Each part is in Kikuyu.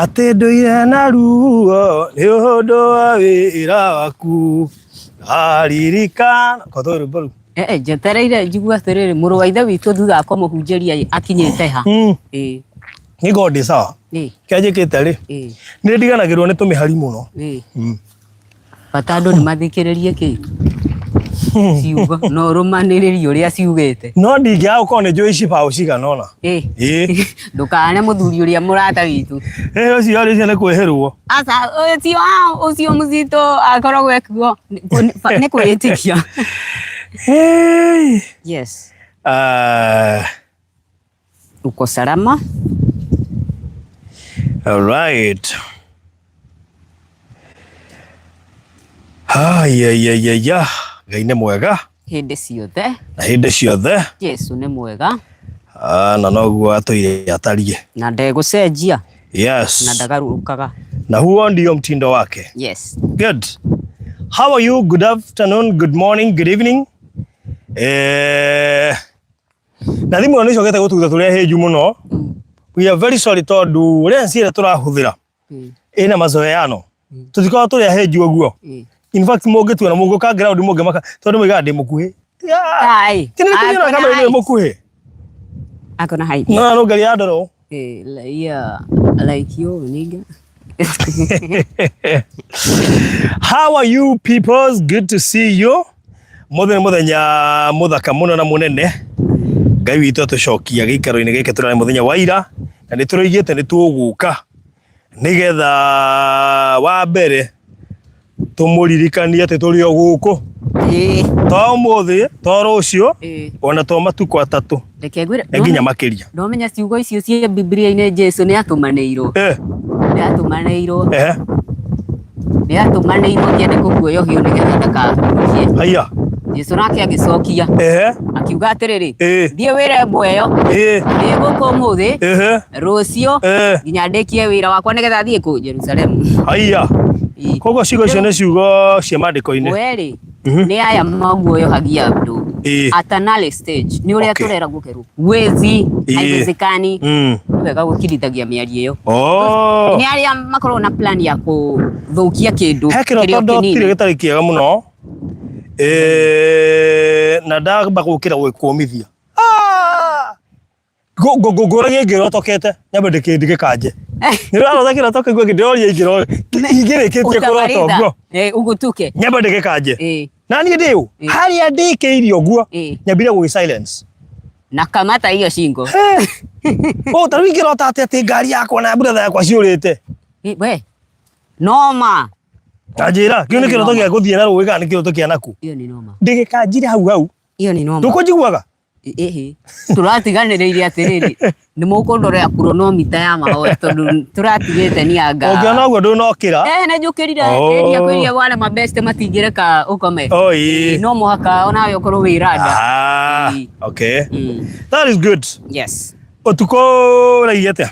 Atĩ ndũire na ruo nĩ ũndũ wa wĩra waku aririkana kotho rwĩmbo rũu. Eh, eh, njetereire njigue atĩrĩrĩ mũrũ wa ithe witũ thutha wa kũmũhunjĩria akinyĩte ha. Ĩĩ. Nĩ ngorwo ndĩ sawa. Kĩrĩa njĩkĩte rĩ, nĩ ndiganagĩrwo nĩ tũmĩhari mũno. Bata andũ nĩ mathikĩrĩrie kĩ ciugo na ũrũmanĩrĩrie ũrĩa ciugĩte. No ndingĩaga gũkorwo nĩ njũĩ cibaũ cigana ũna. Ĩĩ. Ndũkane mũthuri ũrĩa mũrata witũ. Ĩĩ ũcio rĩ ũcio nĩ kwĩhĩrwo. Aca ũcio ũcio mũzito akoragwo ekuo nĩ kwĩĩtĩkia. Hey. Yes. Uko salama? All right. Ayayayaya, Ngai nĩ mwega Hĩndĩ ciothe. Na hĩndĩ ciothe. Jesu nĩ mwega. Ah, na noguo atũire atariĩ. Na ndegũcenjia. Yes. Na ndagarũrũkaga. Na huo ndio mtindo wake. Yes. Good. How are you? Good afternoon, good morning, good evening. Eh, na thimũ ĩyo nĩ icokete gũtutha tũrĩ ahĩnju mũno. We are very sorry tondũ lens ĩrĩa tũrahũthĩra ĩna mazoeano, tũtikoragwo tũrĩ ahĩnju ũguo. In fact, mũngĩtuona mũngĩũka ground mũngĩmaka tondũ moigaga ndĩ mũkuhĩ. Ai. Tini nĩ kama ndĩ mũkuhĩ. Akona height. No no ngari ya ndoro. Eh, yeah, like you nigga. How are you peoples? Good to see you. Mũthenya mũthenya mũthaka mũno na mũnene. Ngai witũ atũcokia gĩikaro-inĩ gĩkĩ tũrarĩ mũthenya wa ira na nĩ tũroigĩte nĩ tũgũka nĩgetha wa mbere tũmũririkanie atĩ tũrĩ o gũkũ. To ũmũthĩ, to rũciũ, ona to matukũ 3. Reke ngwĩre. Na nginya makĩria. Ndomenya ciugo icio cia Biblia-inĩ Jesu nĩ atũmanĩirwo. Nĩ atũmanĩirwo. Nĩ atũmanĩirwo kĩende kũguoyohio nĩgetha ndakahunjie. Haiya. Jesu nake agĩcokia. Akiuga atĩrĩrĩ, thiĩ wĩre mbwa ĩyo. Ndĩ gũkũ ũmũthĩ. Rũciũ. Nginya ndĩkie wĩra wakwa nĩgetha thiĩ kũ Jerusalemu. Haiya. Koguo ciugo icio nĩ ciugo cia maandĩko-inĩ. We-rĩ, nĩ aya maguoyohagia andũ at an early stage nĩ ũrĩa tũreragwo kerwo wezi haiwezekani. Nĩ wega gũkirithagia mĩario ĩyo. Nĩ arĩa makoragwo na plan ya kũthũkia kĩndũ He kĩroto kĩrĩa ndotire kĩnini. gĩtarĩ kĩega mũno. Na ndamba gũkĩra gwĩkũmithia. Ngũragia ingĩrotokete nyambe ndĩkanje nĩ ũrarota kĩroto kĩu ndĩroria ingĩrĩkĩtie kũrota Utabarida. ũguo. Ugutuke. Nyambe ndĩgĩkanje na niĩ ndĩũ harĩa ndĩkĩirie ũguo nyambire gũgĩ silence. Na kamata hiyo shingo. Oh, ta rĩu ingĩrota atĩ atĩ ngari yakwa na brother yakwa ciũrĩte. We noma. Ta njĩra kĩu nĩ kĩroto gĩa gũthiĩ na rũĩ kana nĩ kĩroto kĩa naku? Hiyo ni noma. Ndĩgĩkanjire hau hau. Hiyo ni noma. Ndũkũnjiguaga? Ĩhĩ, tũratiganĩrĩire atĩrĩrĩ, nĩ mũkũndorera kuronomita ya mahoya tondũ tũratigĩte nĩ anga. Ũngĩona ũguo ndũnokĩra. Eh, nĩ njũkĩrire. Ĩria kwĩria wale mabeste matingĩreka ũkome. Oh, ĩĩ. No mũhaka onawe ũkorwo wĩ rada. Ah, okay. That is good. Yes. Ũtukũ ũraigire atĩa?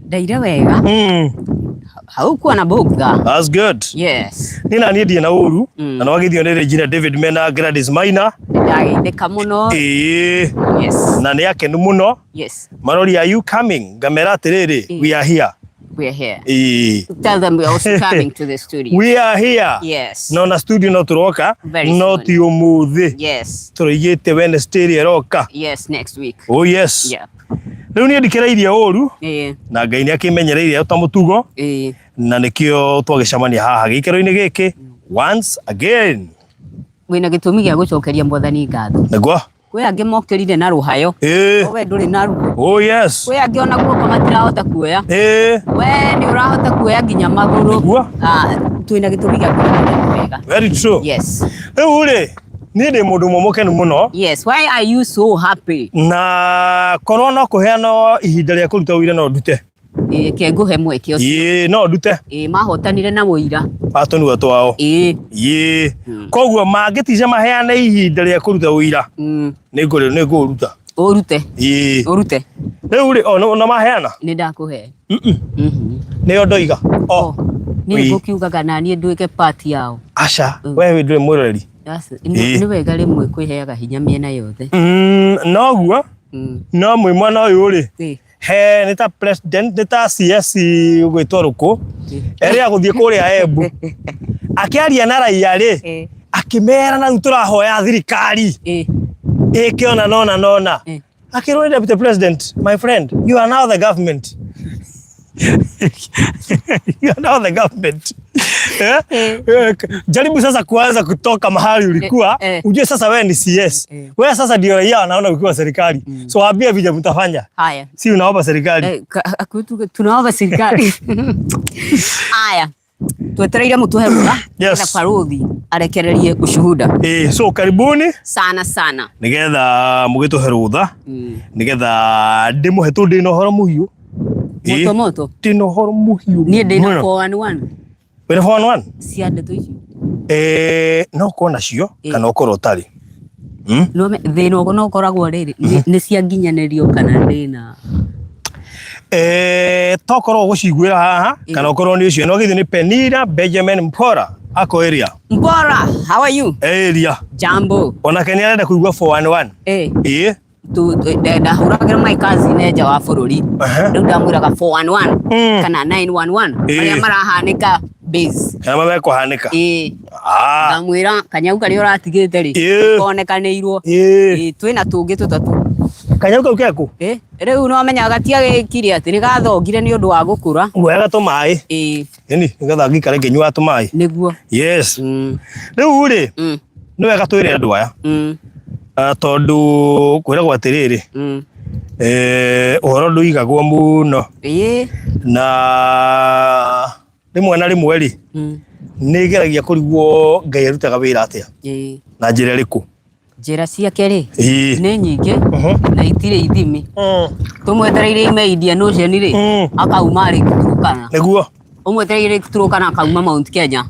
Ndaire wega. Haukuwa na bugdha. That's good. Yes. Niĩ na niĩ ndirĩ na ũru na nĩwagĩthio nĩ Regina David mena Gladys Maina. Ndageithĩka mũno. Ĩĩ. Yes. Na nĩ akenu mũno. Yes. Maroria, "Are you coming?" Ngamera atĩrĩrĩ, "We are here." We are here. Ĩĩ. Tell them we are also coming to the studio. We are here. Yes. No na studio no tũroka. Very No soon. ti ũmũthĩ. Yes. Tũroigĩte Wednesday ĩrĩa ĩroka. Yes, next week. Oh yes. Yeah. Rĩu niĩ ndikĩrairie ũru Ĩĩ. na Ngai nĩ akĩmenyereire ta mũtugo Ĩĩ. na nĩkĩo twagĩcemania haha gĩikaro-inĩ gĩkĩ once again. Wĩna gĩtũmi gĩa gũcokeria Mwathani ngatho. Nĩguo. Kwĩ angĩ mokĩrire na rũhayo. Ĩĩ. We ndũrĩ na ruo. Oh yes. Kwĩ angĩ ona guoko matirahota kuoya. Ĩĩ. We nĩ ũrahota kuoya nginya magũrũ. Nĩguo. Ah, twĩna gĩtũmi gĩa kuoya wega. Very true. Yes. Rĩu rĩ, niĩ ndĩ mũndũ ũmwe mũkenu mũno. Yes, why are you so happy? Na korwo no kũheanwo ihinda rĩa kũruta ũira no ndute. Ĩĩ, reke ngũhe mweke ũcio. Ĩĩ, no ndute. Ĩĩ, mahotanire na ũira. Wa tũnua twao. Ĩĩ. Ĩĩ. Koguo mangĩtica maheane ihinda rĩa kũruta ũira, nĩ ngũũruta. Ũrute. Ĩĩ. Ũrute. Rĩu rĩ, o na maheana? Nĩ ndakũhe. Nĩyo ndoiga. O. Niĩ ngũkiugaga na niĩ nduĩke part yao. Aca, we ndũrĩ mwĩroreri. Nĩ wega rĩmwe kwĩheaga hinya mĩena yothe. Noguo, no mwĩ mwena ũyũ rĩ, He nĩ ta president nĩ ta CS ũgwĩtwo rũkũ erĩa gũthiĩ kũrĩa Embu akĩaria na raia rĩ akĩmera na rĩu tũrahoya thirikari ĩke ona nona nona akĩrwo nĩ deputy president, my friend, you are now the government, you are now the government. Eh? Eh, jaribu sasa kuanza kutoka mahali ulikuwa ujue sasa wewe ni CS. Wewe sasa ndio raia wanaona ukiwa serikali. So waambie vile mtafanya. Haya. Si unaomba serikali. Tunaomba serikali. Haya. Twetereire mutuhe rutha na baruthi arekererie ushuhuda. So karibuni sana sana. Nigetha mugituhe rutha. Nigetha ndimuhe tu ndina uhoro muhiu. Moto moto. Ndina uhoro muhiu. Niĩ ndina 411. Wĩna 411? Cia ndeto icio. No ũkorwo nacio kana ũkorwo ũtarĩ. No thĩna no ũkoragwo rĩrĩ nĩ cia nginyanĩrio kana ndĩna Tokorwo ũgũciguĩra haha kana ũkorwo nĩ ũcio no githĩ nĩ Penina Benjamin Mpora ako area. Mpora, how are you? Area. Jambo. Onake nĩ arenda kũigua 411. Ndahũragĩra my cousin nja wa bũrũri rĩu ndamwĩraga 411 kana 911 marĩa marahanĩka base kana mekũhanĩka. Ndamwĩra kanyau karĩa ũratigĩte rĩ konekanĩirwo twĩna tũngĩ tũtatũ. Kanyau kau keku? Rĩu no menya gatiagĩkire atĩ nĩ gathongire nĩ ũndũ wa gũkũra. Nguoyaga tũmaĩ. Ĩni nĩgetha ngĩikare ngĩnyuaga tũmaĩ. Nĩguo. Yes. Rĩu rĩ nĩ wega twĩre andũ aya tondũ kwĩragwo atĩrĩrĩ ũhoro ndũigagwo mũno na rĩmwe na rĩmwe rĩ nĩ ngeragia kũrigwo Ngai arutaga wĩra atĩa na njĩra ĩrĩkũ. Njĩra ciake rĩ nĩ nyingĩ na itirĩ ithimi. Tũmwetereire ime Indian Ocean rĩ akauma rĩ Turkana. Nĩguo. Ũmwetereire Turkana akauma Mount Kenya.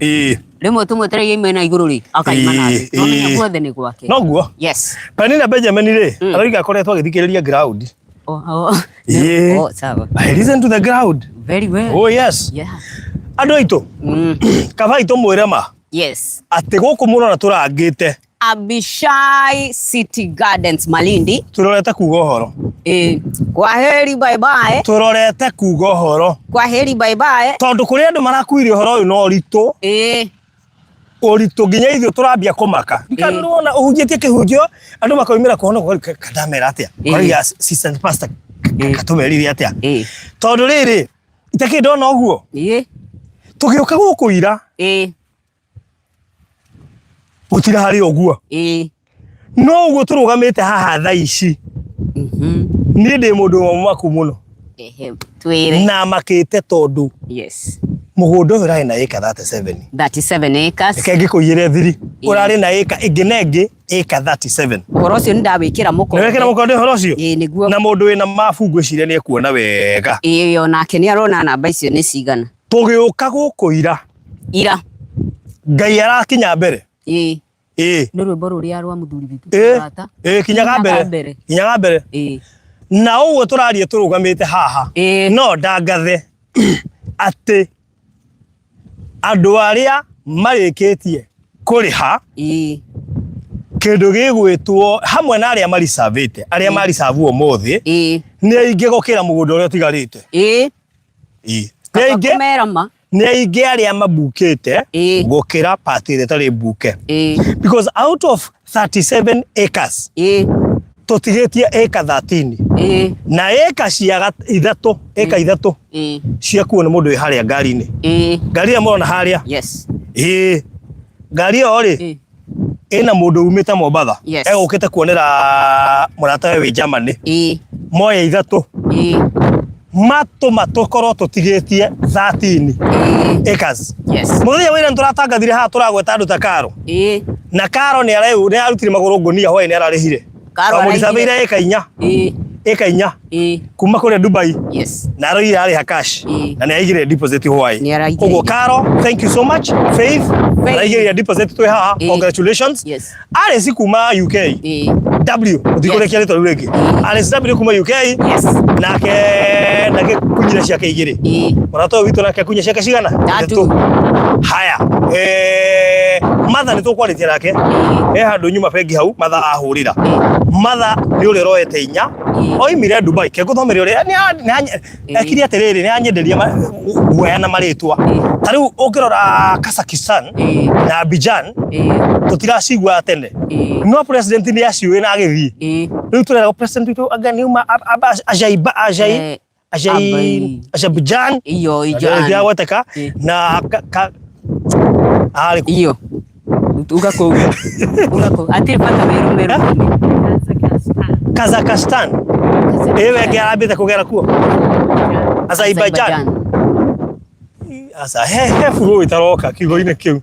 Rĩmwe tũmwetereire ime na igũrũ rĩ akaima na thĩ. No menya guothe nĩ gwake. Noguo. Yes. Penina Benjamin rĩ aroiga akoretwo agĩthikĩrĩria ground. Oh, sawa. I listen to the ground. Very well. Oh yes. Yeah. Andũ aitũ kaba aitũ mwĩre ma. Yes. Atĩ gũkũ mũrona tũrangĩte Abishai City Gardens Malindi. Turorete kuga ũhoro. Kwaheri bye bye. Turorete kuga ũhoro. Kwaheri bye bye. Tondũ kũrĩ andũ marakuire ũhoro ũyũ na ũritũ. Ũritũ nginya ithuĩ tũrambia kũmaka. Ndikana nĩwona ũhunjĩtie kĩhunjio andũ makoimĩra kuona kandamera atĩa. Koria assistant pastor katũmerire atĩa. Tondũ rĩrĩ itakĩ ndona ũguo. Tũgĩũka gũkũ ira. Gũtirĩ harĩ ũguo. No ũguo tũrũgamĩte haha thaa ici. Niĩ ndĩ mũndũ wa mũmaku mũno. Twĩre. Na makĩte tondũ. Yes. Mũgũnda ũyũ ũrarĩ na ĩka 37. 37 acres. Reke ngĩkũiyĩre thiri. Ũrarĩ na ĩka ĩngĩ na ĩngĩ ĩka 37. Ũhoro ũcio nĩ ndawĩkĩra mũkonde. Nĩ wekĩra mũkonde ũhoro ũcio? Ĩĩ nĩguo. Na mũndũ wĩna mabu ngwĩciria nĩ ekuona wega. Ĩĩ onake nĩ arona namba icio nĩ cigana. Tũgĩũka gũkũ ira. Ira. Ngai arakinya mbere. Ĩĩ. Ĩĩ. Nĩ rwĩmbo rũrĩa rwa mũthuri witũ Tũrata. Ĩĩ kinyaga mbere. Kinyaga mbere. Ĩĩ. Na ũguo tũraria tũrũgamĩte haha. Ĩĩ. No ndangathe atĩ andũ arĩa marĩkĩtie kũrĩha Ĩĩ. kĩndũ gĩgwĩtwo hamwe na arĩa maricavĩte arĩa maricabu ũmũthĩ Ĩĩ. nĩ aingĩ gũkĩra mũgũnda ũrĩa ũtigarĩte. Ĩĩ. Ĩĩ. Nĩ aingĩ Kũmera ma. nĩ aingĩ arĩa mabukĩte gũkĩra part ĩrĩa ĩtarĩ mbuke. Because out of 37 acres tũtigĩtie ĩka 13 na ĩka cia ithatũ ĩka ithatũ ciakuo nĩ mũndũ wĩ harĩa ngari-inĩ. Ngari ĩrĩa mũrona harĩa. Yes. Ĩĩ. Ngari ĩyo rĩ ĩna mũndũ umĩte Mombatha. Yes. Egũkĩte kuonera mũrata we wĩ Germany. Moya ithatũ. Matũma tũkorwo tũtigĩtie 13 acres. Yes. Mũthenya wa ira nĩtũratangathire haha tũragweta andũ ta Karo. Na Karo nĩ arutire magũrũ ngũnia hwaĩ nĩ ararĩhire. Karo Wamũricabĩire ĩka inya. Ĩka inya. Kuma kũrĩa Dubai. Yes. Na aroire arĩha cash. Na nĩ aigire deposit hwaĩ. Nĩ araigĩrĩire. Koguo Karo, thank you so much. Faith, araigĩrĩire deposit twĩ haha. Congratulations. Yes. Alice kuma UK. W, ũtikũrekia rĩtwa rĩu rĩngĩ. Alice W kuma UK. Yes. Nake ndagĩkunyire ciake igĩrĩ. Mũrata ũyũ witũ nake akunyire ciake cigana? Ithatũ. Haya. Matha nĩ tũkwarĩtie nake. He handũ nyuma bengi hau Matha ahũrĩra. Matha nĩ ũrĩa ũroete inya oimire Dubai ke ngũthomere ũrĩa ekire atĩrĩrĩ nĩ anyenderia guoya na marĩtwa ta rĩu ũngĩrora Kazakhstan na Abidjan tũtiracigua tene no president nĩ aciũĩ na agĩthiĩ rĩu tũreragwo president witũ anga nĩ uma Azai Azai Azerbaijan iyo ijo ndiragweteka na arĩ kũ iyo uga kũu uga kũu atirĩ bata wĩrume rũme Kazakhstan ĩyo ĩngĩ arambĩte kũgera kuo Azerbaijan Aca he he bũrũri itaroka kiugo-inĩ kĩu.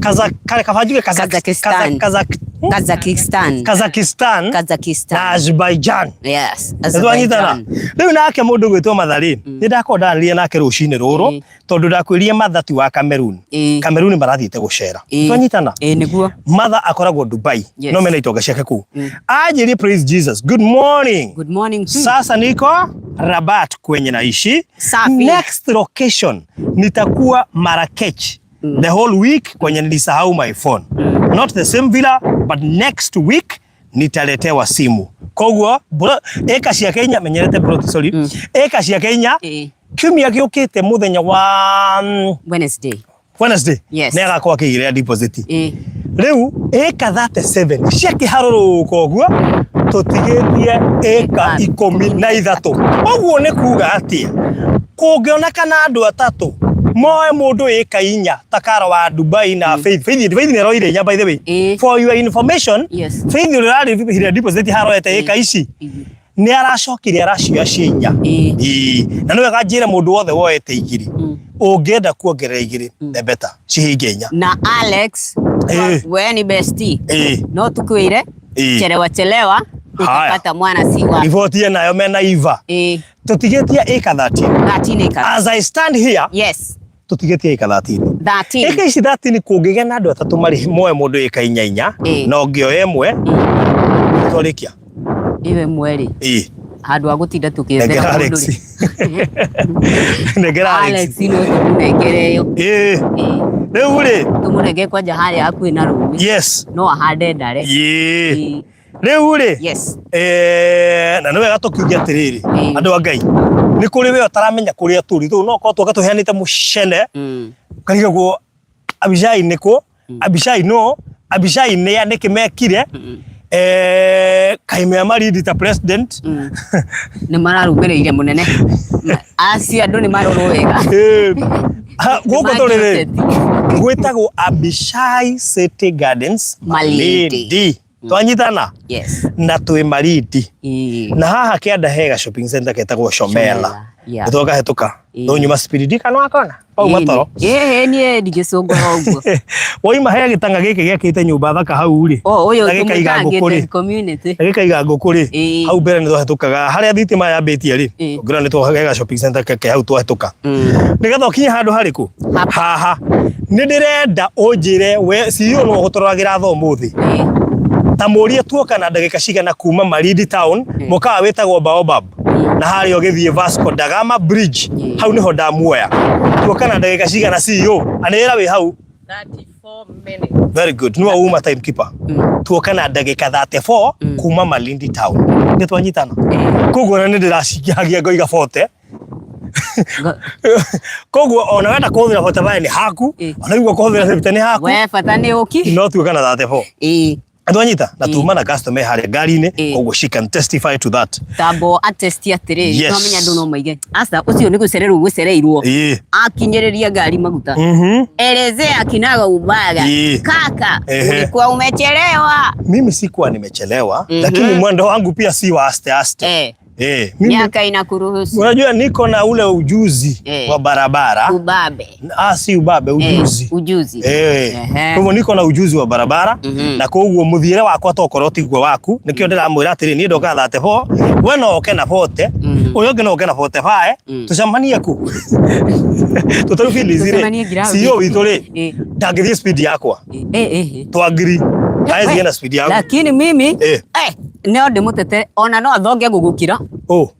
Kazakh kare kaba njuge Kazakh Kazakhstan. Kazakh Kazakhstan. Kazakhstan Kazakhstan. na Azerbaijan. Yes. Nĩtwanyitana. Rĩu nake mũndũ gwĩtwo Matha rĩ, nĩ ndakorwo ndaranĩria nake rũcinĩ rũrũ tondũ ndakwĩrire Matha ti wa Cameroon. Cameroon marathiĩte gũcera. Twanyitana. Ĩĩ nĩguo. Matha akoragwo Dubai. No mena itonga ciake kũu. Anjĩrie praise Jesus. Good morning. Good morning. Sasa niko Rabat kwenye naishi. Safi. Next location nitakuwa Marrakech the whole week kwenye nilisahau my phone. Not the same villa but next week nitaletewa simu. Koguo eka ciake inya menyerete bro sorry. Eka ciake inya kiumia giukite muthenya wa Wednesday. Wednesday Yes. nĩ agakorwo akĩigĩrĩra deposit rĩu ĩka 37 cia kĩharũrũko ũguo tũtigĩtie ĩka 13 ũguo nĩ kuga atĩa kũngĩonekana andũ atatũ moe mũndũ ĩka inya ta Karo wa Dubai na Faith Faith Faith nĩ aroire inya by the way for your information Yes. Faith ũrĩa ũrarĩhire deposit haroete ĩka ici nĩ aracokire aracioya cia inya Ĩĩ. Na nĩ wega njĩre mũndũ wothe woete igĩrĩ ũngĩenda kuongerera igĩrĩ the better cihinge inya Na Alex we ni bestie no tukwire chelewa chelewa utapata mwana si wako. Riboti nayo mena Iva tũtigĩtie ĩka 13 13 acres. As I stand here yes tũtigĩtie ĩka 13 13 ĩka ici 13 kũngĩgĩa na andũ atatũ marĩ moe mũndũ ĩka inya inya na ũngĩoya ĩmwe twarĩkia ĩyo ĩmwe rĩ handũ ha gũtinda tũkĩethera Nengera mũndũ Alex rĩ nengera Alex Alex no tũmũnengere ĩyo rĩu rĩ tũmũnengere kwanja harĩa hakuhĩ na rũĩ yes no ahande ndare rĩu rĩ yes na nĩ wega tũkiuge atĩrĩrĩ andũ a Ngai nĩ kũrĩ we ũtaramenya kũrĩa tũrĩ tũu no korwo twoka tũheanĩte mũcene ũkarigagwo Abishai nĩ kũ Abishai no Abishai nĩ a nĩkĩ mekire Kaimea Marindi ta president nĩ mararũmĩrĩire mũnene acio andũ nĩ marorwo wega gũkũ tũrĩ rĩ gwĩtagwo Abishai City Gardens Malindi twanyitana yes na twĩ Malindi na haha kĩanda hega shopping center ketagwo Shomela Yeah. nĩtwakahĩtũka ndũnyuma speed kana wakona wauma toro ĩĩ niĩ ndingĩcũngũra ũguo waima he gĩtanga gĩkĩ gĩakĩte nyũmba thaka hau rĩ oh ũyũ na gĩkaiga tũmwĩtaga ngũkũ rĩ gated community na gĩkaiga ngũkũ rĩ hau mbere nĩtwahĩtũkaga harĩa thitima yambĩtie rĩ ũngĩrora nĩtwahega shopping center ke hau twahĩtũka nĩgetha ũkinye handũ harĩkũ haha nĩ ndĩrenda ũnjĩre we CEO no ũgũtũroragĩra thaa ũmũthĩ ta mũrie tuoka na ndagĩka cigana kuma Malindi town mũkawa wĩtagwo Baobab na harĩa ũgĩthiĩ Vasco da Gama Bridge hau nĩho ndamuoya tuoka na ndagĩka cigana CEO anĩrĩra wĩ hau 34 minutes. Very good nĩwe uma timekeeper tuoka na ndagĩka 34 kuma Malindi town nĩ twanyitana koguo na nĩ ndĩracingagia ngoiga 40 koguo ona wenda kũhũthĩra 45 nĩ haku ona igua kũhũthĩra 50 nĩ haku we bata nĩ ũki no tuoka na 34 twanyita na tuma na customer harĩa ngari-inĩ koguo she can testify to that tambo atesti atĩrĩrĩ Yes. twamenya andũ no maige aca ũcio nĩ gũcererwo gũcereirwo akinyĩrĩria ngari maguta elezea kinaga ubaga kaka ulikuwa umechelewa mimi sikuwa nimechelewa lakini mwendo wangu pia si wa aste aste mimi miaka inakuruhusu unajua niko na ule ujuzi wa barabara ubabe si ubabe ujuzi ujuzi Kwa hivyo niko na ujuzi wa barabara na koguo muthiire wakwa tokorwo tiguo waku nikio ndiramwira atiri nie ndoka 34 we no oke na 40 uyu ungi no oke na 45 tucemanie ku tutaru feelings ri Tũcemanie ground. CEO witũ ri ndangĩthiĩ speed yakwa twangiri aethie na speed yaku lakini mimi no ndĩmũtetere ona no athonge gũgũkira oh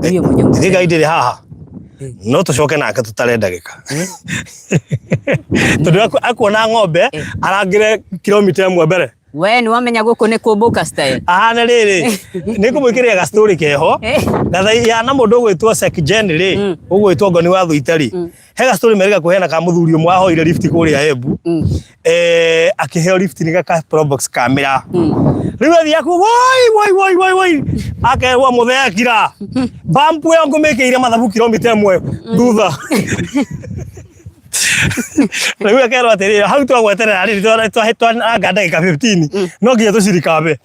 Niĩ mwenye Ndĩ ngai ndĩrĩ haha no tũcoke nake tũtare ndagĩka tondũ akuona ng'ombe arangĩre kilomita ĩmwe mbere We nĩ wamenya gũkũ nĩ kũmbũka style. Ahana rĩrĩ nĩ ngũmwĩkĩrĩra gastori keho na tha ya na mũndũ ũgwĩtwo Sekjen rĩ ũgwĩtwo Ngoni wa Thuita rĩ he gastori merĩga kũheana ka mũthuri ũmwe ahoire lift kũrĩa Embu akĩheo lift nĩ gaka Probox kamera rĩu athiĩ aku woi woi woi woi woi akerwo mũthee kira bampu ĩyo ngũmĩkĩire mathabu kilomita ĩmwe thutha. Rĩu akerwo atĩrĩrĩ hau twagweterera rĩrĩ twananga ndagĩka 15 no nginya tũcirikabe.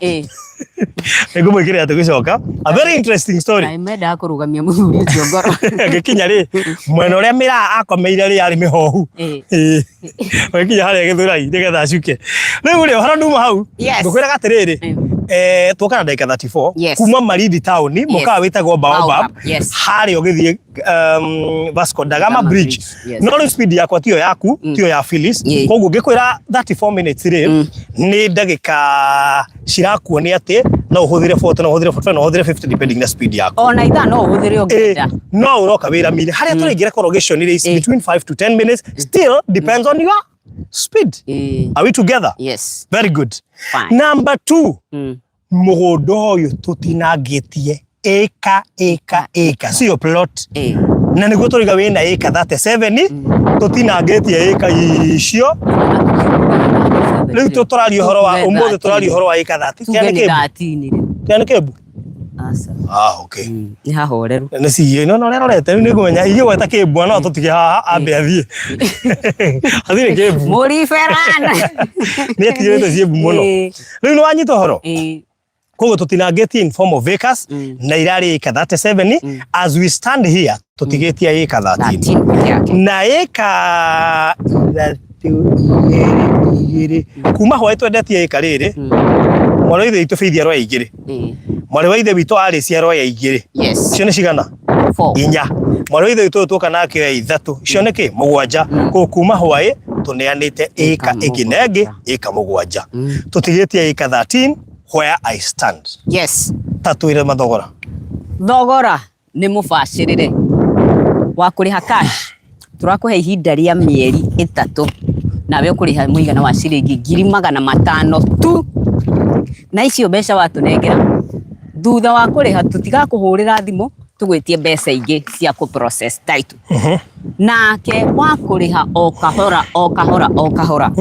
Nĩngũmwĩkĩrĩra tũgĩcoka. A very interesting story. Na mendaga kũrũgamia mũthuri ũcio ngoro. Agĩkinya rĩ mwena ũrĩa mĩraa akomeire rĩ yarĩ mĩhohu. Agĩkinya harĩa Gĩthũrai nĩgetha acuke. Rĩu rĩ ũhoro nduma hau. Ngũkwĩraga atĩrĩrĩ tuoka na ndagĩka 34 kuma Malindi town mũkawa wĩtagwo Baobab harĩa ũgĩthiĩ Vasco da Gama Bridge. No rĩu speed yakwa tiyo yaku tiyo ya Phyllis. Koguo ngĩkwĩra 34 minutes rĩ nĩ ndagĩka cirakuonia atĩ no ũhũthĩre 40 no ũhũthĩre 45 no ũhũthĩre 50 depending na speed yaku. Ona ithaa no ũhũthĩre ũngĩenda. No ũroka wĩra mire harĩa tũraingĩra corrugation rĩ is between 5 to 10 minutes still depends on your speed. Are we together? Yes. Very good. Fine. Number 2. Mũgũnda ũyũ tũtinangĩtie ĩka ĩka ĩka sio plot na nĩguo tũriga wĩna ĩka 37 tũtinangĩtie ĩka icio rĩu tũraria ũhoro wa ũmũthĩ tũraria ũhoro wa ĩka 30 Tuge nĩ 13 rĩu. Kĩa nĩ kĩmbu? Aca. Ah, okay. Nĩ hahoreru. Nĩ ciĩ no no rorete rĩu nĩ ngũmenya ingĩgweta kĩmbu no tũtige haha ambe athiĩ. Athiĩ nĩ kĩmbu. Mũriberana. Nĩ etigĩrĩte ciĩmbu mũno. Rĩu nĩ wanyita ũhoro? Koguo tũtinangĩtie in form of acres na irarĩ ĩka 37 as we stand here tũtigĩtie ĩka 13 13 peke yake. Na ĩka ithatũ igĩrĩ igĩrĩ kuma hwaĩ twendetie ĩka rĩrĩ mwarĩ wa ithe witũ Faith aroya igĩrĩ mwarĩ wa ithe witũ Alice aroya igĩrĩ icio nĩ cigana? 4. Inya. Mwarĩ wa ithe witũ ũyũ tuoka nake oya ithatũ icio nĩ kĩ? Mũgwanja. Koguo kuma hwaĩ tũneanĩte ĩka ĩngĩ na ĩngĩ ĩka mũgwanja tũtigĩtie ĩka 13 where I stand. Ta twĩre mathogora. Thogora nĩ mũbacĩrĩre wa kũrĩha cash tũrakũhe ihinda rĩa mĩeri 3 nawe ũkũrĩha mũigana wa ciringi 500,000 tu na icio mbeca watũnengera thutha wa kũrĩha tũtigakũhũrĩra thimũ tũgwĩtie mbeca ingĩ cia kũ process title. Nake wa kũrĩha o kahora o kahora o kahora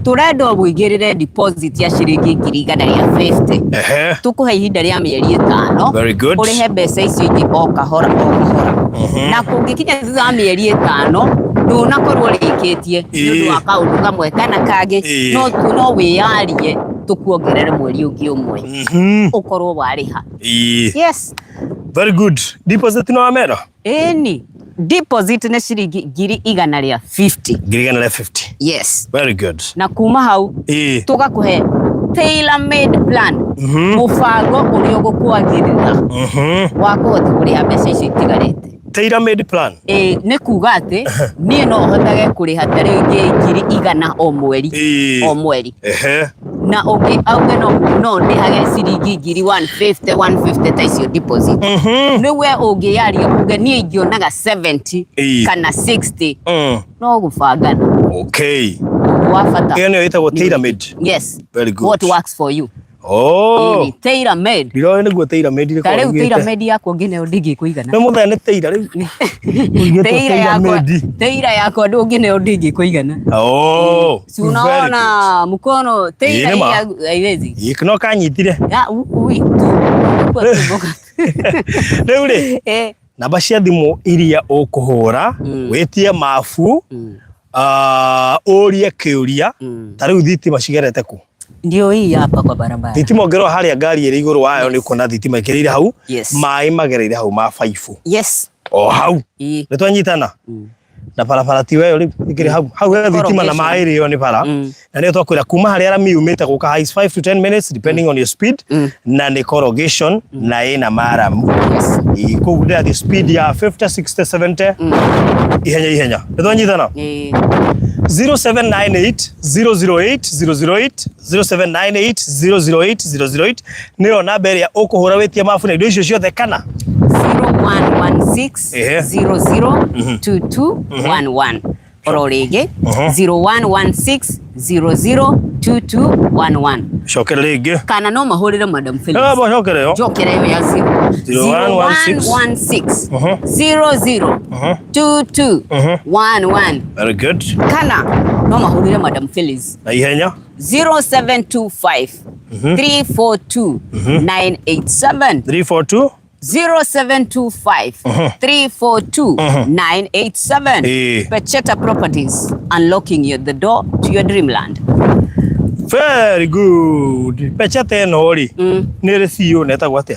tũrenda ũigĩrĩre deposit ya ciringi 150,000 tũkũhe ihinda rĩa mĩeri 5 Very good. ũrĩhe mbeca icio ingĩ o kahora o kahora na kũngĩkinya thutha wa mĩeri 5 ndũnakorwo ũrĩkĩtie nĩ ũndũ wa kaũndũ kamwe kana kangĩ no no wĩyarie tũkuongerere mweri ũngĩ ũmwe ũkorwo warĩha. Yes. Very good. Deposit no wamera? Ĩni, deposit nĩ ciringi 150,000. 150,000. Yes. Very good. Na kuma hau tũgakũhe tailor made plan mũbango ũrĩa ũgũkwagĩrĩra wa kũhota kũrĩha mbeca icio itigarĩte. Tailor made plan. Ĩĩ, nĩ kuga atĩ niĩ no hotage kũrĩha ta rĩngĩ 100,000 o mweri o mweri na ũngĩ auge no no ndĩhage ciringi 150,000 150 ta icio deposit. Nĩ we ũngĩyaria uge niĩ ingĩonaga 70 kana 60 no gũbangana. Okay. Ũndũ wa bata. Ĩyo nĩyo ĩtagwo tailor made. Yes. Very good. What works for you. Oh. Tailor made. Ndiroĩ nĩguo tailor made Ta rĩu tailor made yakwa ũngĩneo ndĩngĩkũigana. Nĩ mũthee nĩ tailor rĩu. Tailor yakwa. Tailor yakwa ndũngĩneo ndĩngĩkũigana. Oh. Si unaona mkono tailor haiwezi. No kanyitire. Ya ui tu. Rĩu rĩ. Namba cia thimũ iria ũkũhũra wĩtie mabu ũrie kĩũria ta rĩu thitima cigerete kũ? Ndio hii hapa kwa barabara. Thitima ũngĩrora harĩa ngari ĩrĩ igũrũ wayo nĩ ũkuona thitima ĩkĩrĩire hau. Maĩ magereire hau ma baibũ. O hau. Nĩ twanyitana? Na barabara ti weyo rĩu ĩkĩrĩ hau. Hau he thitima na maĩ rĩo nĩ bara. Na nĩyo twakwĩra kuma harĩa rami yumĩte gũka high 5 to 10 minutes depending on your speed na nĩ corrugation na ĩna maramu. Koguo ndĩrathiĩ speed ya 50 60 70 ihenya ihenya. Nĩ twanyitana? 0798 008 008 0798 008 008 nĩyo namba ĩrĩa ũkũhũra wĩtie mabu na indo icio ciothe kana 0116 00 22 11. Oro rĩngĩ, 0116 002211. Cokera rĩngĩ. Kana no mahũrĩre Madam Phyllis. Eh, bacokere yo. Njokera ĩyo ya 0116 0116 00 22 11. Very good. Kana no mahũrĩre Madam Phyllis Na ihenya. 0725 342 987. 342 0725 342 987. Pecheta Properties, unlocking you the door to your dreamland. Very good. Pecheta ĩno rĩ, nĩ ĩrĩ CEO na ĩtagwo atĩa?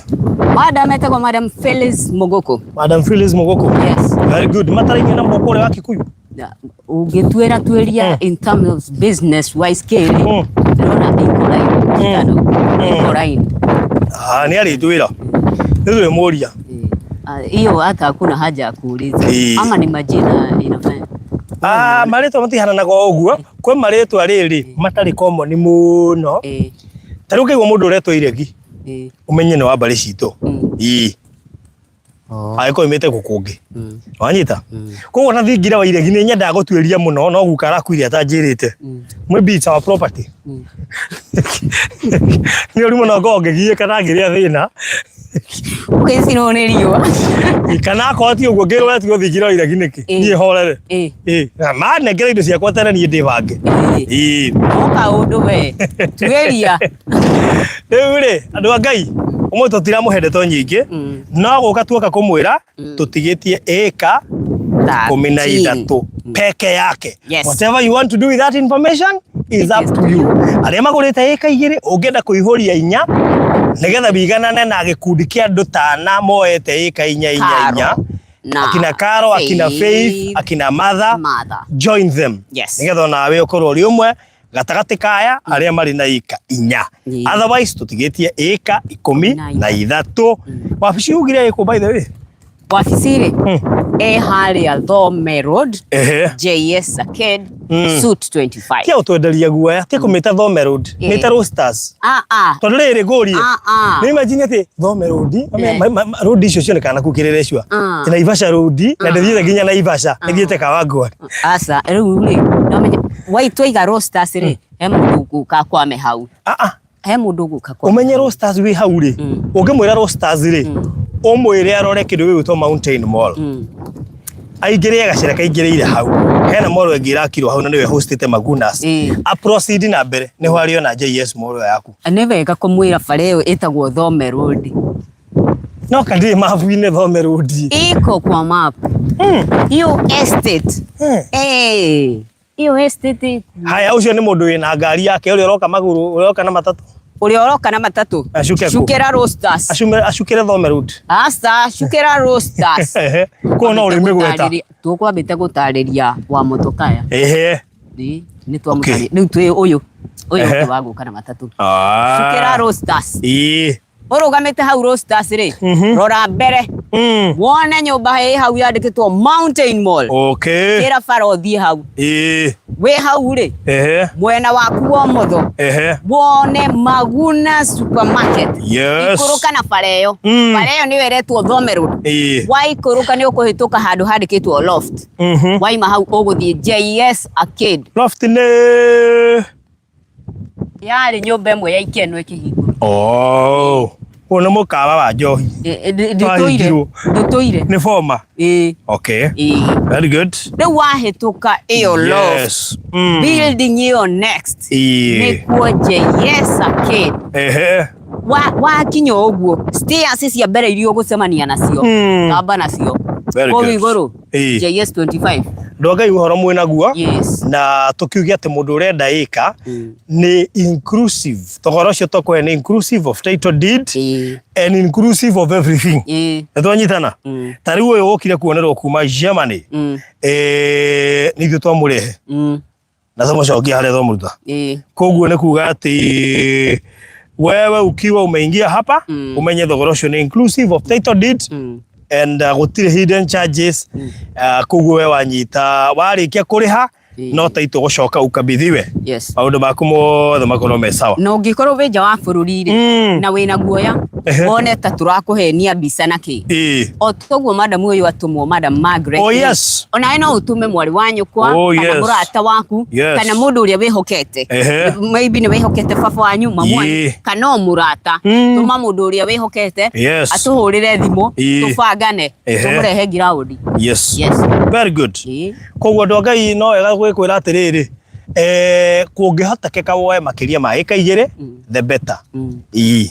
Madam etagwo Madam Phyllis Mogoko. Madam Phyllis Mogoko. Yes. Very good. Matarainie na Mogoko ũrĩa wa Kikuyu? Ũngĩtuĩra tuĩria in terms of business wise scale, ndĩrona iko line itano, iko line. Ah, nĩ arĩtwĩra. Nĩ twĩmũria. Hiyo hata hakuna haja ya kuuliza. Ama ni majina inafanya. Ah, marĩtwa matihananaga o ũguo. Kwĩ marĩtwa rĩrĩ matarĩ common mũno. Ta rĩu ũngĩigua mũndũ ũretwo Iregi, ũmenye nĩ wa mbarĩ citũ. Ĩĩ. Angĩkorwo oimĩte kũ kũngĩ. Wanyita? Koguo na thingira wa Iregi nĩ nyendaga gũtuĩria mũno no guka arakuire atanjĩrĩte. Maybe it's our property. Nĩ ũru mũno ngorwo ngĩgiĩka na ngĩrĩa thĩna. Ũgĩcinwo nĩ riũa. Kana akorwo ti ũguo ngĩrwo we tiga thingira wa Iregi nĩkĩ? Niĩ horere. Ĩĩ. Na manengera indo ciakwa tene niĩ ndĩbange. Ĩĩ. No kaũndũ we. Tuĩria. Rĩu rĩ, andũ a Ngai, ũmũthĩ tũtiramũhe ndeto nyingĩ, no gũka tuoka kũmwĩra tũtigĩtie ĩka 13 peke yake. Yes. Whatever you want to do with that information is up to you. Arĩa magũrĩte ĩka 2, ũngĩenda kũihũria 4 nĩgetha wiganane na gĩkundi kĩa andũ tana moete ĩka 4 4 4. Na Akina Caro, akina Faith, akina Martha, Martha. join them. Yes. Nĩgetha onawe ũkorwo ũrĩ ũmwe gatagatĩ kaya arĩa marĩ na ĩka 4. Otherwise tũtigĩtie ĩka 13. Wabici ugire ĩkũ by the way? Wabici rĩ, ĩ harĩa Thome Road, JS Arcade, Suite 25. Tia ũtwenderia guoya, tia kũmĩta Thome Road, mĩte Roasters. Tondũ rĩrĩ ngũrie. Nĩ imagine atĩ Thome Road, road icio cionekana na kũu Kĩrĩrĩcua. Naivasha Road, na ndĩthiĩte nginya Naivasha, nĩthiĩte Kawangware. Aca, rĩu rĩ, nĩwamenya, waitwaiga Roasters rĩ, he mũndũ ũgũka akwame hau. He mũndũ ũgũka kwame. Ũmenye Roasters wĩ hau rĩ, ũngĩmwĩra Roasters rĩ, ũmwĩre arore kĩndũ gĩgwĩtwo Mountain Mall. Aingĩrĩre gacĩra kaingĩrĩire hau. Hena mall ĩngĩ ĩrakirwo hau na nĩyo ĩhostĩte Magunas. A proceed na mbere nĩho arĩona JS Mall ĩyo yaku. Nĩ wega kũmwĩra bara ĩyo ĩtagwo Thome Road. No kandirĩ mabu-inĩ Thome Road. Iko kwa map. Hiyo estate. Hiyo estate. Haya, ũcio nĩ mũndũ wĩna ngari yake, ũrĩa ũroka magũrũ, ũrĩa ũroka na matatũ. Ũrĩa ũroka na matatũ. Acuke kũ? Cukĩra Roasters. Acukĩre Thome Road. Aca, cukĩra Roasters. Kũu no ũrĩmĩgweta. Tũkwambĩte gũtarĩria wa motokaya. Nĩ twamũtarĩria. Rĩu twĩ ũyũ. Ũyũ ũngĩ wa gũka na matatũ. Cukĩra Roasters. Ũrũgamĩte hau Roasters rĩ, rora mbere. Wone nyũmba ĩ hau yandĩkĩtwo Mountain Mall. Kĩra bara ũthiĩ hau. Wĩ hau rĩ, mwena waku wa ũmotho, wone Maguna Supermarket. Ikũrũka na bara ĩyo. Bara ĩyo nĩyo ĩretwo Thome Road. Waikũrũka nĩ ũkũhĩtũka handũ handĩkĩtwo Loft. Waima hau ũgũthiĩ JS Arcade. Loft nĩ Yarĩ nyũmba ĩmwe ya ikeno ĩkĩhingũrwo. Ũyũ nĩ mũkawa wa njohi. Ndũtũire. Ndũtũire. Nĩ former. Okay. Very good. Rĩu wahĩtũka ĩyo Loft. Building ĩyo next. Nĩkuo JS Arcade. Wakinya ũguo, stairs cia mbere iria ũgũcemania nacio, tamba nacio. Very Kũu good. igũrũ, JS 25. Andũ a Ngai ũhoro mwĩ naguo. Yes. Na tũkiuge atĩ mũndũ ũrenda ĩka nĩ inclusive. Thogora ũcio tũkũhe nĩ inclusive of title deed and inclusive of everything. Nĩ twanyitana? Ta rĩu ũyũ wokire kuonerwo kuma Germany. Nĩ ithuĩ twamũrehe. Na twamũcokia harĩa twamũruta. Koguo nĩ kuga atĩ wewe ukiwa umeingia hapa, umenye thogora ũcio nĩ inclusive of title deed and gũtirĩ hidden charges. Koguo we wanyita warĩkia kũrĩha. No taitũ gũcoka ukabithiwe. Yes. Maũndũ maku mothe makorwo me sawa. Na ũngĩkorwo wĩ nja wa bũrũri rĩ, na wĩna guoya, wone ta tũrakũhenia mbica na kĩ. O toguo madam ũyũ atũmwo, Madam Margaret. Oh, yes. Onawe no ũtũme mwarĩ wa nyũkwa, kana mũrata waku, kana mũndũ ũrĩa wĩhokete. Maybe nĩ wĩhokete baba wanyu, mamu wanyu, kana o mũrata. Tũma mũndũ ũrĩa wĩhokete, atũhũrĩre thimũ, tũbangane, tũmũrehe ngiraũndi. Yes. Yes. Very good. Koguo andũ a Ngai no wega gwĩkwĩra atĩrĩrĩ, eh, kũngĩhotekeka woe makĩria ma ĩka igĩrĩ, the better. Ĩĩ.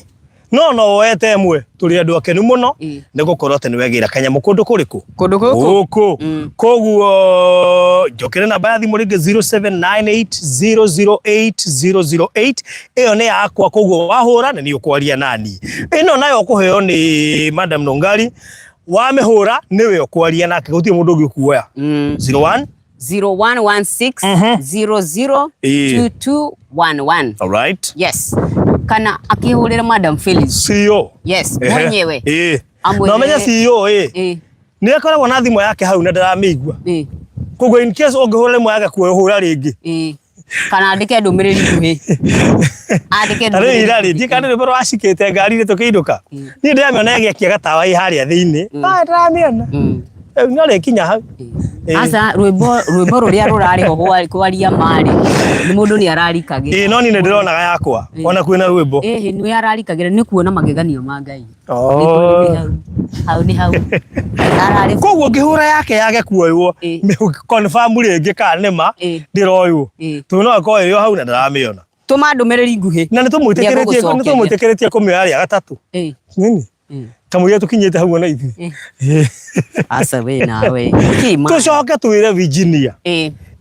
No no woete ĩmwe, tũrĩ andũ akenu mũno nĩ gũkorwo atĩ nĩ wegĩra kanyamũ kũndũ kũrĩkũ? Kũndũ gũkũ. Gũkũ. Koguo njokere namba ya thimũ rĩngĩ 0798008008 ĩyo nĩ yakwa, koguo wahũra nĩ niĩ ũkwaria nani. Ĩno nayo ũkũheo nĩ Madam Nungari, wamĩhũra nĩwe ũkwaria nake, gũtirĩ mũndũ ũngĩ ũkuoya. 01 0116 00 2211. All right. Yes. Kana akihurira Madam Phyllis. CEO. Yes, mwenyewe. Amwĩre- Na ũmenye CEO ĩ nĩ akoragwo na thimũ yake hau na ndaramĩigua. Koguo in case ũngĩhũra rĩmwe yage kuoya rĩngĩ. Kana andĩke ndũmĩrĩri nguhĩ. Andĩke Ta rĩu ndũmĩrĩri ira rĩ, nguhĩ. ndiĩ kana nĩ rwĩmbo rwacikĩte ngari-inĩ tũkĩinũka. Niĩ ndĩramĩona ĩgĩakia gatawa ĩ harĩa thĩinĩ. Ah, ndĩramĩona. Rĩu no rĩkinya hau. Aca rwĩmbo rwĩmbo rũrĩa rũrarĩ ho kwaria marĩ nĩ mũndũ nĩ ararikagĩra. Ĩĩ no niĩ nĩ ndĩronaga yakwa ona kwĩna rwĩmbo. Ĩhĩ nĩ ararikagĩra nĩ kuona mageganio ma Ngai. Nĩ kũrĩ nĩ hau. Hau nĩ hau. Ararĩ Koguo ngĩhũra yake yage kuoywo, confirm rĩngĩ kana nĩ ma ndĩroywo. Tondũ no ĩkorwo ĩrĩ o hau na ndaramĩona. Tũma ndũmĩrĩri nguhĩ. Na nĩ tũmwĩtĩkĩrĩtie nĩ tũmwĩtĩkĩrĩtie kũmĩoya rĩa gatatũ. Nini? Kamũira tũkinyĩte hau ona ithuĩ. Aca we nawe. Tũcoke twĩre Virginia.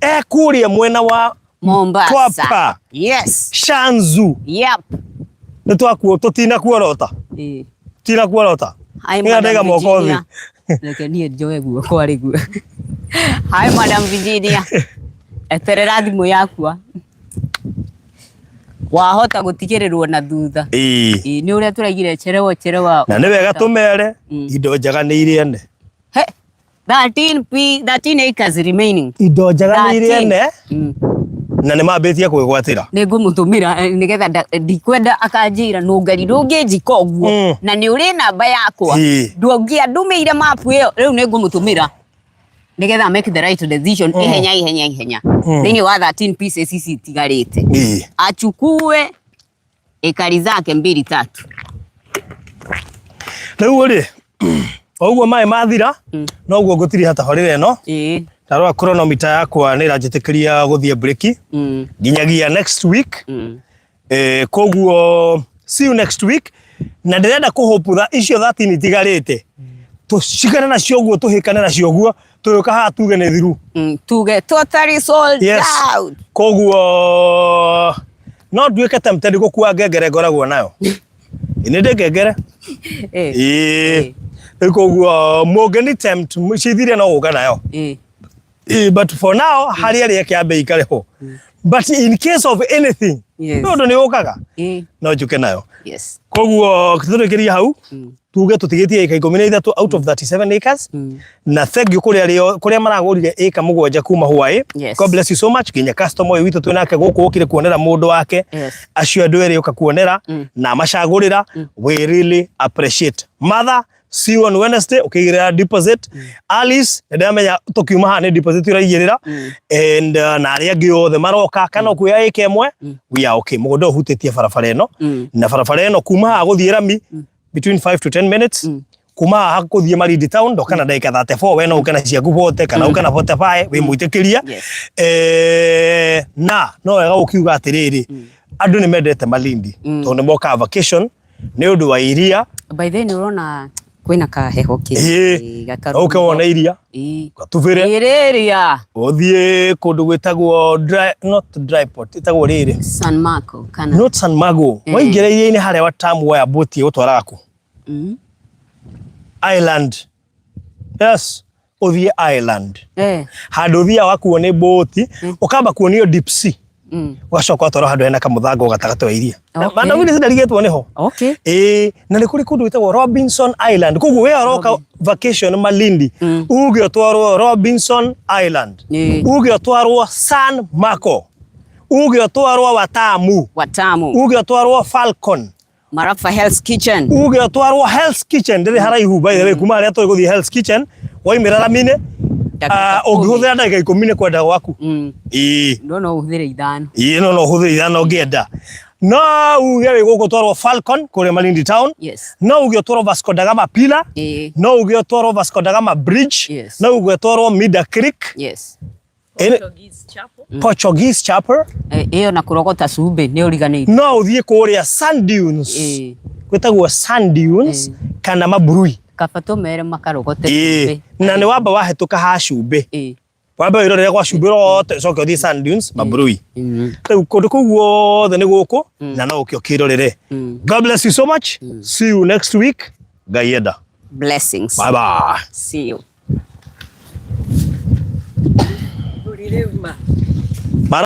Ekũrĩa mwena wa Mombasa. Twapa. Yes. Shanzu. Yep. Nĩ twakuo tũtinakuorota. Tinakuorota. Hi, Nĩ Madam ndaiga moko thĩ. Virginia. Reke niĩ njoe guoko arĩ guo. Hi, Madam Virginia. Eterera thimũ yakwa. Wahota gũtigĩrĩrwo na thutha. Ĩĩ. Ĩĩ, nĩ ũrĩa tũraigire cherewa cherewa. Na nĩ wega tũmere indo njega nĩ irĩene. He, 13 p 13 acres remaining. Indo njega nĩ 13. irĩene na nĩ mambĩtie kwĩgwatĩra. Nĩ ngũmũtũmĩra nĩgetha ndikwenda akanjĩra nũngari ndũngĩnjika ũguo na nĩ ũrĩ namba yakwa ndũngĩandũmĩire mapu ĩyo rĩu nĩ ngũmũtũmĩra nĩgetha make the right decision ihenya ihenya ihenya thĩinĩ wa 13 pieces ici itigarĩte achukue ekari zake mbili tatu. Rĩu rĩ o ũguo maĩ mathira noguo ngũtiriha tabarĩra ĩno. Ndarora chronometer yakwa nĩ ĩranjĩtĩkĩria gũthiĩ break nginyagia next week. Koguo see you next week na ndĩrenda kũhũputha icio 13 itigarĩte tũcikane nacio ũguo tũhĩkane nacio ũguo tũgĩũka haha tuge nĩ thiru. Tuge totally sold out. Koguo no nduĩke tempted gũkua ngengere ngoragwo nayo. Nĩ ndĩ ngengere. Ĩĩ. Rĩu koguo mũngĩni tempt cithirie no gũka nayo. But for now harĩa ĩrĩa ĩkĩambe ikare ho. But in case of anything, nĩ ũndũ nĩ ũkaga no njũke nayo. Koguo tũrĩkĩrie hau tuge tũtigĩtie ĩka 13 out of 37 acres na thank you kũrĩa rĩo kũrĩa maragũrire ĩka 7 kuma Hawaii. God bless you so much nginya customer ũyũ witũ twĩ nake gũkũ ũkire kuonera mũndũ wake acio andũ erĩ ũka kuonera na macagũrĩra we really appreciate. Mother, see you on Wednesday ũkĩigĩrĩra deposit. Alice nĩ ndamenya tũkiuma haha nĩ deposit ũraigĩrĩra and na arĩa angĩ othe maroka kana ũkuoya ĩka ĩmwe we are okay. Mũgũnda ũhutĩtie barabara ĩno na barabara ĩno kuma haha gũthiĩ rami between 5 to 10 minutes kuma haha gũthiĩ Malindi town ndoka na ndagĩka 34 we no ũke na ciaku bote kana ũke na 45 wĩ mwĩtĩkĩria. Na no wega ũkiuga atĩrĩrĩ andũ nĩ mendete Malindi tondũ nĩ mokaga vacation nĩ ũndũ wa iria. By the way nĩ ũrona kwĩna kaheho kĩ ũke wone iria gatubĩre iria ũthiĩ kũndũ gwĩtagwo dry, not dry port ĩtagwo rĩrĩ San Marco kana not San Marco waingĩra iria-inĩ harĩa watamu woya boti ĩgũtwaraga kũ Island. Yes, ũthiĩ Island. Handũ ũthiaga wakuo nĩ boti ũkamba kuonio deep sea. Ũgacoka ũgatwarwo handũ hena kamũthanga gatagatĩ wa iria. Okay. Mandawini cindarigĩtwo nĩho. Okay. Ĩĩ, na nĩ kũrĩ kũndũ gwĩtagwo Robinson Island. Koguo we ũroka vacation Malindi, uge ũtwarwo Robinson Island. Uge ũtwarwo San Marco. Uge ũtwarwo Watamu. Watamu. Uge ũtwarwo Falcon. Marafa Hell's Kitchen. Uge ũtwarwo Hell's Kitchen ndĩrĩ haraihu by the way kuma harĩa tũrĩ gũthiĩ Hell's Kitchen waimĩra raminĩ Ndagĩka ikũmi. Ũngĩhũthĩra ndagĩka 10 nĩ kwenda gwaku. Ĩĩ. No no ũhũthĩre 5. Ĩĩ no no ũhũthĩre 5 ũngĩenda. No uge wĩ gũkũ twarwo Falcon kũrĩa Malindi Town. Yes. No uge ũtwarwo Vasco da Gama Pillar. Ĩĩ. No uge ũtwarwo Vasco da Gama Bridge. Yes. No uge ũtwarwo Mida Creek. Yes. Portuguese Chapel. Portuguese Chapel. Ĩyo na kũrogota cumbĩ nĩ ũriganĩire. No ũthiĩ kũrĩa Sand Dunes. Ĩĩ. Gwĩtagwo Sand Dunes kana Maburui. Kaba tũmere makarogote Ĩĩ. cumbĩ. Na nĩ wamba wahĩtũka ha cumbĩ. Ĩĩ. Wamba wĩrorere gwa cumbĩ rote ũcoke ũthiĩ Sand Dunes Maburui. Rĩu kũndũ kũu guothe nĩ gũkũ na no ũke ũkĩrorere. God bless you so much. See you next week. Ngai enda. Blessings. Bye bye. See you. Mbũri rĩu ma.